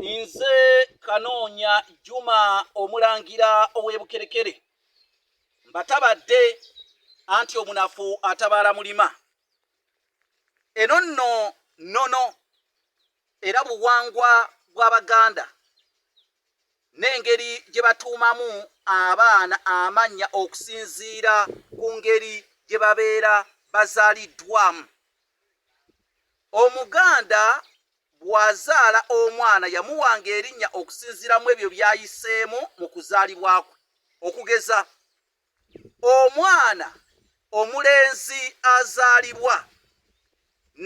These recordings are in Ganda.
Nze Kanoonya Juma omulangira ow'eBukerekere mbatabadde anti omunafu atabaala mulima. Eno nno nnono era buwangwa bw'Abaganda n'engeri gye batuumamu abaana amannya okusinziira ku ngeri gye babeera bazaaliddwamu. Omuganda bw'azaala omwana yamuwanga erinnya okusinziira mu ebyo by'ayiseemu mu kuzaalibwa kwe. Okugeza, omwana omulenzi azaalibwa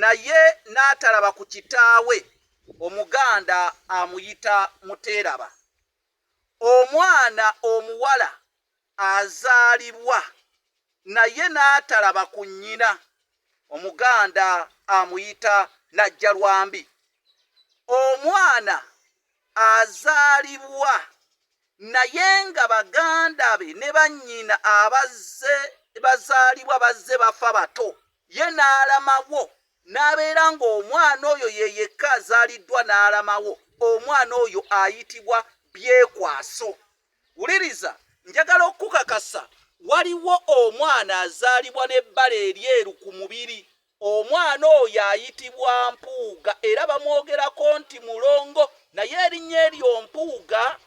naye n'atalaba ku kitaawe, Omuganda amuyita Muteeraba. Omwana omuwala azaalibwa naye n'atalaba ku nnyina, Omuganda amuyita Najjalwambi. Omwana azaalibwa naye nga baganda be ne bannyina abazze bazaalibwa bazze bafa bato, ye n'alamawo n'abeera ng'omwana oyo ye yekka azaaliddwa n'alamawo, omwana oyo ayitibwa Byekwaso. Wuliriza, njagala okukukakasa, waliwo omwana azaalibwa n'ebbala eryeru ku mubiri. Omwana oyo ayitibwa Mpuuga era bamwogerako nti mulongo, naye erinnya eryo Mpuuga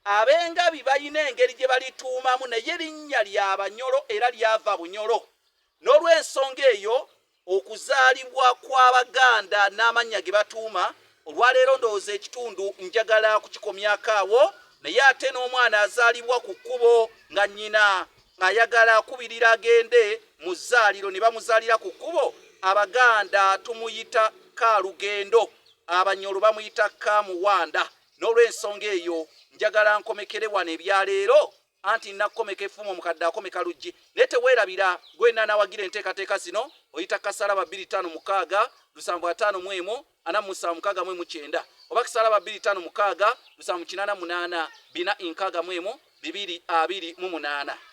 ab'engabi balina engeri gye balituumamu, naye linnya lya Banyolo era lyava Bunyolo. N'olw'ensonga eyo, okuzaalibwa kw'Abaganda n'amannya ge batuuma, olwaleero ndowooza ekitundu njagala kukikomyako awo, naye ate n'omwana azaalibwa ku kkubo nga nnyina ayagala akubirira agende mu zzaaliro ne bamuzaalira ku kkubo, Abaganda tumuyita Kaalugendo, Abanyolo bamuyita Kaamuwanda. N'olw'ensonga eyo njagala nkomekere wano ebyaleero. Anti nnakukomeka effumu omukadde akomeka luggi. Naye teweerabira gwe nanawagira enteekateeka zino oyita kasalaba 256 751 4769 oba kisalaba 256 788 461 228.